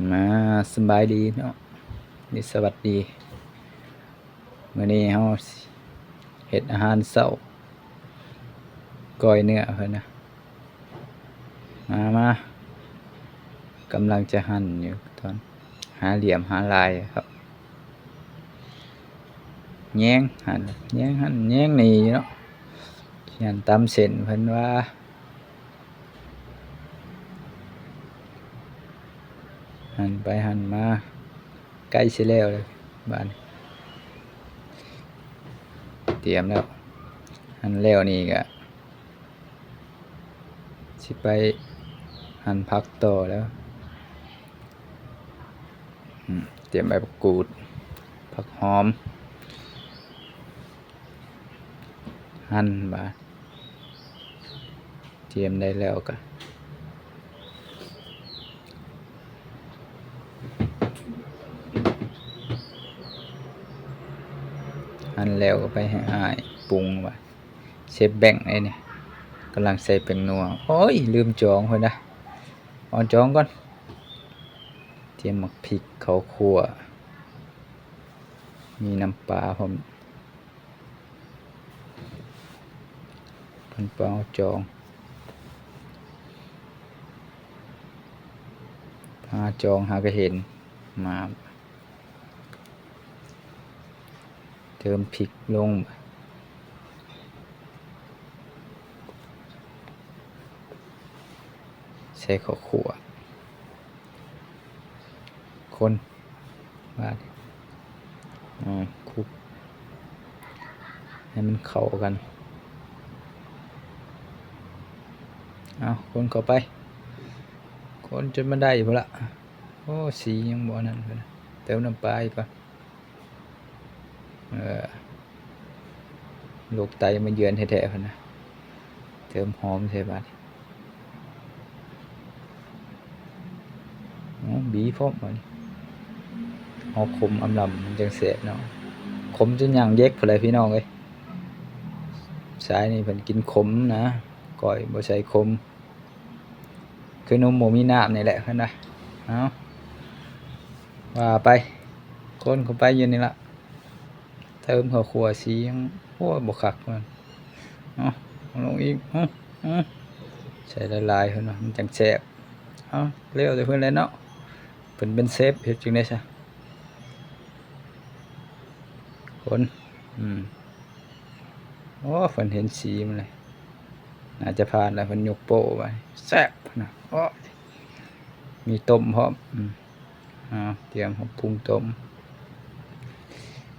ມາ ສະບາຍດີເນາະ ນີ້ ສະຫວັດດີ. ມື້ນີ້ເຮົາເຮັດອາຫານເຊົ້າ ກ້ອຍເນື້ອເພິ່ນນະ. ມາ ມາ ກຳລັງຈະຫັ່ນຢູ່ຕອນ ຫາຫຼ່ຽມຫາລາຍຄັບ. ແຍງຫັ່ນ ແຍງຫັ່ນ ແຍງນີ້ເນາະ ຊິຫັ່ນຕາມເສັ້ນເພິ່ນວ່າ. ຫັ່ນໄປຫັ່ນມາ ໃກ້ຊິແລ້ວແລ້ວບາດນີ້ ຕຽມແລ້ວ. ຫັ່ນແລ້ວນີ້ກະຊິໄປຫັ່ນຜັກຕໍ່ແລ້ວ. ອືມ ຕຽມໃບບັກກູດ ຜັກຫອມ ຫັ່ນບາດ ຕຽມໄດ້ແລ້ວກະ ຫັ່ນແລ້ວກະໄປໃຫ້ອ້າຍປຸງບາດ. ເຊຟແບງເດ້ນີ້ ກຳລັງໃສ່ແປ້ງນົວ. ໂອ້ຍ ລືມຈອງພຸ້ນນະ ເອົາຈອງກ່ອນ. ຕຽມໝາກພິກ ເຂົ້າຂົ້ວ ມີນ້ຳປາພ້ອມ. ເພິ່ນເອົາຈອງ ຫາຈອງຫາກະເຫັນມາ. ເຕີມພິກລົງ ໃສ່ເຂົ້າຂົ້ວ ຄົນ ບາດນີ້ ອືມ ຄຸກໃຫ້ມັນເຂົ້າກັນ. ເອົາ ຄົນເຂົ້າໄປ ຄົນຈົນມັນໄດ້ພຸ້ນລະ. ໂອ້ ສີຍັງບໍ່ອັນນັ້ນເພິ່ນ ເຕີມນ້ຳປາອີກກ່ອນ. ເອີ ໂລກໄຕມາເຢືອນແທ້ໆ ເພິ່ນນະ. ເຕີມຫອມໃສ່ບາດນີ້ ໂອ້ ບີພ້ອມບາດນີ້. ເອົາຂົມອຳລຳມັນຈັ່ງແຊບເນາະ ຂົມຈົນຍ່າງເຢັກພຸ້ນແຫຼະພີ່ນ້ອງເອີຍ. ສາຍນີ້ເພິ່ນກິນຂົມນະ ກ້ອຍບໍ່ໃສ່ຂົມ. ຄືນົມບໍ່ມີນ້ຳນີ້ແຫຼະເພິ່ນວ່າ. ເອົາ ວ່າໄປ ຄົນເຂົ້າໄປຢູ່ນີ້ລະ ເຕີມເຂົ້າຂົ້ວ ສີຍັງ ໂອ້ຍ ບໍ່ຄັກມັນ. ເອົາ ເອົາລົງອີກ ເອົາ ເອົາ ໃສ່ຫຼາຍໆ ເພິ່ນວ່າມັນຈັ່ງແຊບ. ເອົາ ແລ້ວແຕ່ເພິ່ນແຫຼະເນາະ ເພິ່ນເປັນເຊຟ ເຮັດຈັ່ງໃດຊະ ຄົນ. ອືມ ໂອ້ ເພິ່ນເຫັນສີມັນແລ້ວ ໜ້າຈະຜ່ານແລ້ວ ເພິ່ນຍົກໂປ້ໄວ້ ແຊບນະ. ໂອ້ຍ ມີຕົ້ມພ້ອມ. ອືມ ເອົາ ຕຽມເອົາປຸງຕົ້ມ